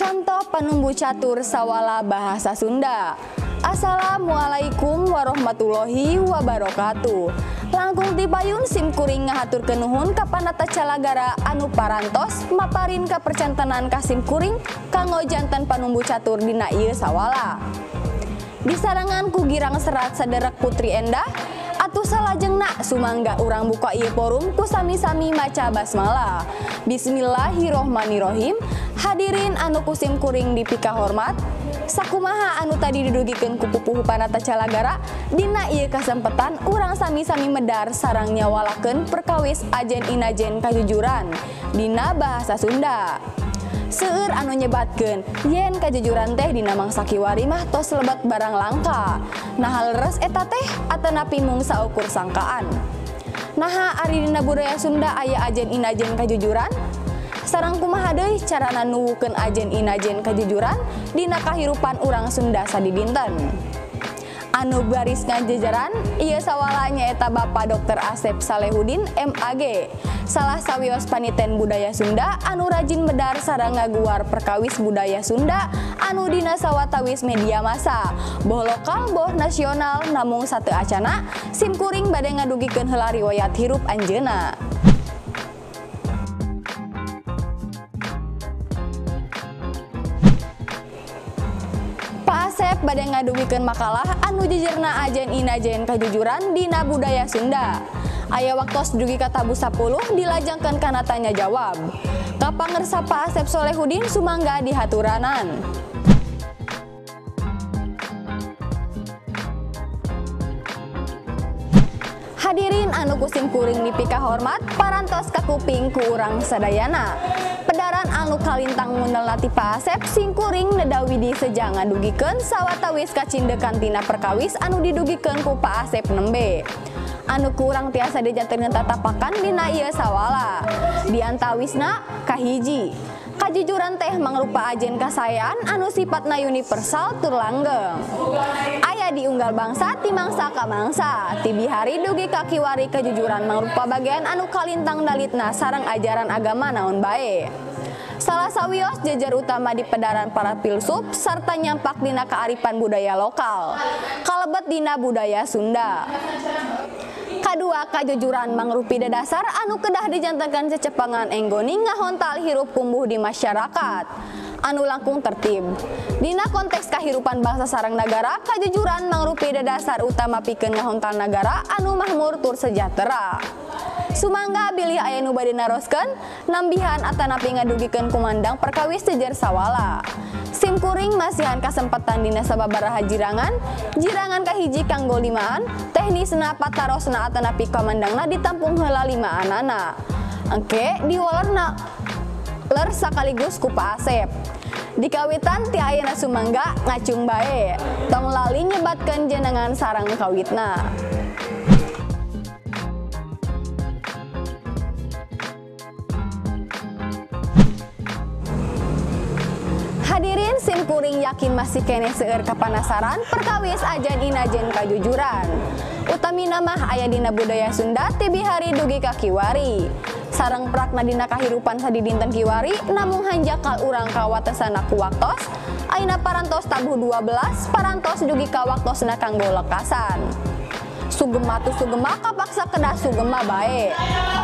Contoh panumbu catur sawala bahasa Sunda. Assalamualaikum warahmatullahi wabarakatuh. Langkung tipayun sim kuring ngahaturkeun nuhun ka panata calagara anu parantos maparin kapercantenan ka sim kuring kanggo janten panumbu catur dina ieu sawala. Disarengan ku girang serat saderek Putri Endah atuh salajengna sumangga urang buka ieu forum ku sami-sami maca basmalah. Bismillahirrohmanirrohim. Hadirin anu ku sim kuring dipikahormat, sakumaha anu tadi didugikeun ku pupuhu panata calagara, dina ieu kasempetan urang sami-sami medar sareng nyawalakeun perkawis ajen inajen kajujuran dina bahasa Sunda. Seueur anu nyebatkeun yen kajujuran teh dina mangsa kiwari mah tos lebet barang langka. Naha leres eta teh atanapi mung saukur sangkaan. Naha ari dina budaya Sunda aya ajen inajen kajujuran? Sareng kumaha deui carana nuwukeun ajen inajen kajujuran dina kahirupan urang Sunda sadidinten. Anu baris ngajajaran ieu sawala nyaeta Bapak Dr. Asep Salehudin MAG, salah sawios paniten budaya Sunda anu rajin medar sareng ngaguar perkawis budaya Sunda anu dina sawatawis media massa, boh lokal boh nasional namung sateu acana sim kuring bade ngadugikeun heula riwayat hirup anjeunna. Pak Asep bade ngadugikeun makalah anu jejerna ajen inajen kajujuran dina budaya Sunda. Aya waktos dugi ka tabuh 10 dilajengkeun kana tanya jawab. Kapangersa Pak Asep Solehudin sumangga dihaturanan. Hadirin anu ku sim kuring dipikahormat, parantos kakuping ku urang sadayana. Pedaran anu kalintang mundelna ti Pak Asep singkuring nedawidi seja ngadugikeun sawatawis kacindekan tina perkawis anu didugikeun ku Pak Asep nembe. Anu kurang tiasa dijantenkeun tatapakan dina ieu sawala. Diantawisna kahiji, kajujuran teh mangrupa ajen kasaean anu sifatna universal tur langgeng. Aya diunggal bangsa ti mangsa ka mangsa, ti bihari dugi ka kiwari kajujuran mangrupa bagian anu kalintang dalitna sareng ajaran agama naon bae. Salah sawios jejer utama di pedaran para filsuf sarta nyampak dina kearifan budaya lokal, kalebet dina budaya Sunda. Kadua, kajujuran mangrupi dedasar anu kedah dijantenkeun cecepangan enggoni ngahontal hirup kumbuh di masyarakat anu langkung tertib. Dina konteks kahirupan bangsa sareng nagara, kajujuran mangrupi dedasar utama pikeun ngahontal nagara anu makmur tur sejahtera. Sumangga bilih aya nu bade naroskeun, nambihan atanapi ngadugikeun kumandang perkawis jejer sawala. Sim kuring masihan kasempatan dina sababaraha jirangan, jirangan kahiji kanggo limaan, teknisna patarosna atanapi kamandangna ditampung heula limaanana. Engke diwalerna ler sakaligus ku Pak Asep. Dikawitan ti ayeuna sumangga ngacung bae, tong lali nyebatkeun jenengan sareng kawitna. Hadirin sim kuring yakin masih keneh seueur kapanasaran perkawis ajen inajen kajujuran. Utamina mah aya dina budaya Sunda ti bihari dugi ka kiwari. Sareng prakna dina kahirupan sadidinten kiwari namung hanjakal urang kawatesana ku waktos, ayeuna parantos tabuh 12 parantos dugi ka waktosna kanggo lekasan. Sugema tu sugema kapaksa kedah sugema bae.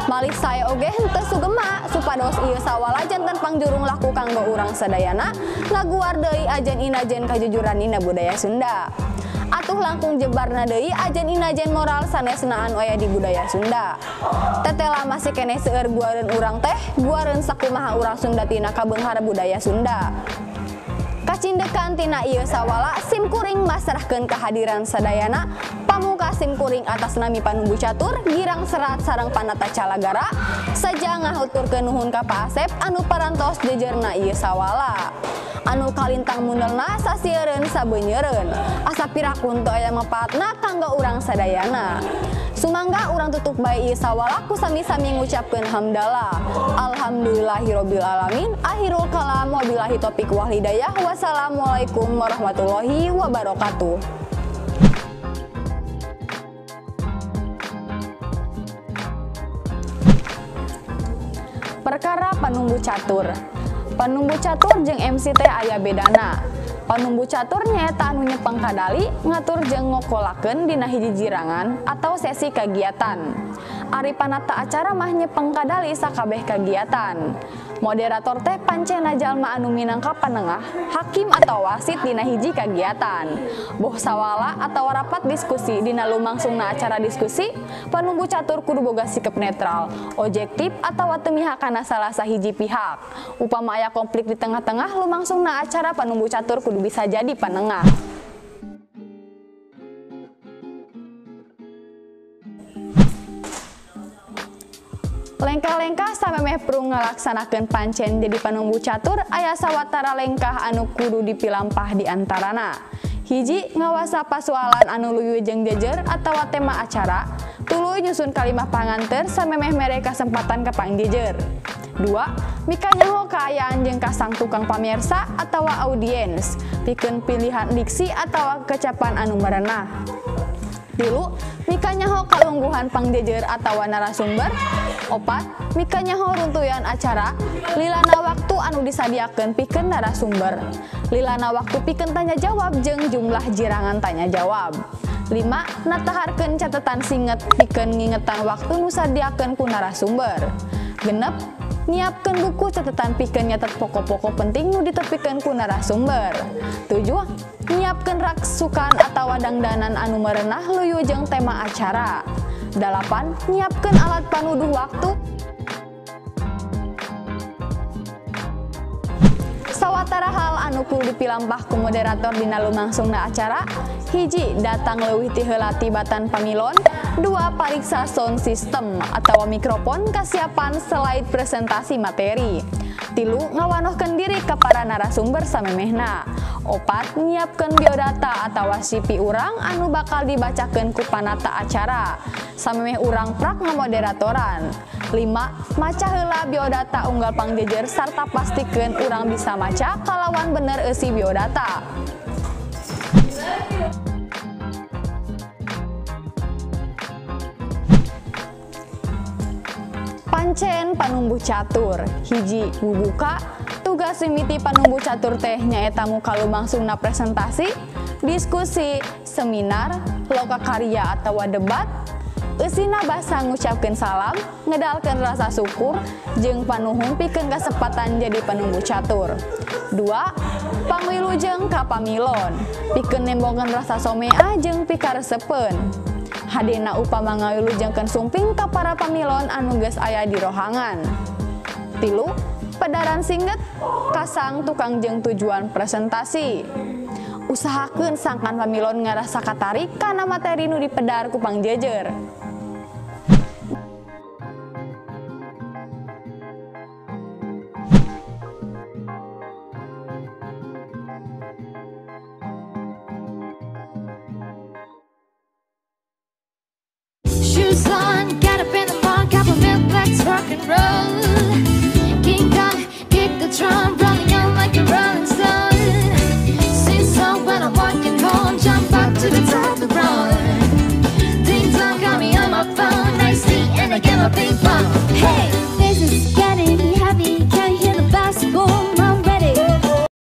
Malih sae oge henteu sugema supados ieu sawala janten pangjurung laku kanggo urang sadayana ngaguar deui ajen inajen kajujuran dina budaya Sunda. Atuh langkung jebarna deui ajen inajen moral sanesna anu aya di budaya Sunda. Tetela masih keneh seueur guareun urang teh, guareun sakumaha urang Sunda tina kabeunghar budaya Sunda. Kacindekan tina ieu sawala sim kuring masrahkeun kehadiran sadayana pamuka sim kuring atas nami panumbu catur girang serat sareng panata calagara saja ngahuturkeun nuhun ka Pak Asep anu parantos jejerna ieu sawala anu kalintang mundelna sasieureun sabeunyereun asa piraku teu aya manfaatna kanggo urang sadayana. Sumangga urang tutup bae ieu sawala ku sami-sami ngucapkeun hamdalah. Alhamdulillahirabbil alamin. Akhirul kalam wabillahi taufik wal hidayah. Wassalamualaikum warahmatullahi wabarakatuh. Perkara panumbu catur. Panumbu catur jeung MC teh aya bedana. Panumbu catur nyaeta anu nyepeng kadali, ngatur jeung ngokolakeun dina hiji jirangan atau sesi kagiatan. Ari panata acara mah nyepeng kadali sakabeh kagiatan. Moderator teh pancena jalma anu minangka panengah, hakim atau wasit dina hiji kagiatan. Boh sawala atau rapat diskusi dina lumangsungna acara diskusi, panumbu catur kudu boga sikap netral, objektif atawa teu mihak kana salah sahiji pihak. Upama aya konflik di tengah-tengah lumangsungna acara, panumbu catur kudu bisa jadi panengah. Lengkah-lengkah samemeh prung ngalaksanakeun pancen jadi panumbu catur aya sawatara lengkah anu kudu dipilampah di antarana. Hiji, ngawasa pasualan anu luyu jeung jejer atawa tema acara, tuluy nyusun kalimah panganteur samemeh mere kasempatan ka pangjejer. Dua, mikanyaho kaayaan jeung kasang tukang pamirsa atawa audiens, pikeun pilihan diksi atawa kecapan anu merenah. Tilu, mikanyaho kalungguhan pangjejer atawa narasumber. Opat, mikanyaho runtuyan acara, lilana waktu anu disadiakeun pikeun narasumber, lilana waktu pikeun tanya jawab jeung jumlah jirangan tanya jawab. Lima, nataharkeun catatan singet pikeun ngingetan waktu nu sadiakeun ku narasumber. Genep, nyiapkeun buku catatan pikeun nyatet pokok-pokok penting nu ditepikeun ku narasumber. Tujuh, nyiapkeun raksukan atawa dangdanan anu merenah luyu jeung tema acara. Dalapan, nyiapkeun alat panuduh waktu. Sawatara hal anu kudu dipilampah ku moderator dina lumangsungna acara. Hiji, datang leuwih ti heula tibatan pamilon. Dua, pariksa sound system atawa mikrofon kasiapan slide presentasi materi. Tilu, ngawanohkeun diri ka para narasumber samemehna. Opat, nyiapkeun biodata atawa CV urang anu bakal dibacakeun ku panata acara samemeh urang prak ngamoderatoran. Lima, maca heula biodata unggal pangjejer sarta pastikeun urang bisa maca kalawan bener eusi biodata. Pancen panumbu catur. Hiji, bubuka. Tugas mimiti panumbu catur teh nyaeta muka lumangsungna presentasi, diskusi, seminar, lokakarya atawa debat. Eusina basa ngucapkeun salam, ngedalkeun rasa syukur, jeung panuhun pikeun kasempatan jadi panumbu catur. Dua, pangwilujeng ka pamilon, pikeun nembongkeun rasa somea jeung pikaresepeun. Hadena upama ngawilujengkeun sumping ka para pamilon anu geus aya di rohangan. Tilu, pedaran singget kasang tukang jeung tujuan presentasi. Usahakeun sangkan pamilon ngarasa katarik kana materi nu dipedar ku pangjejer. Shoes.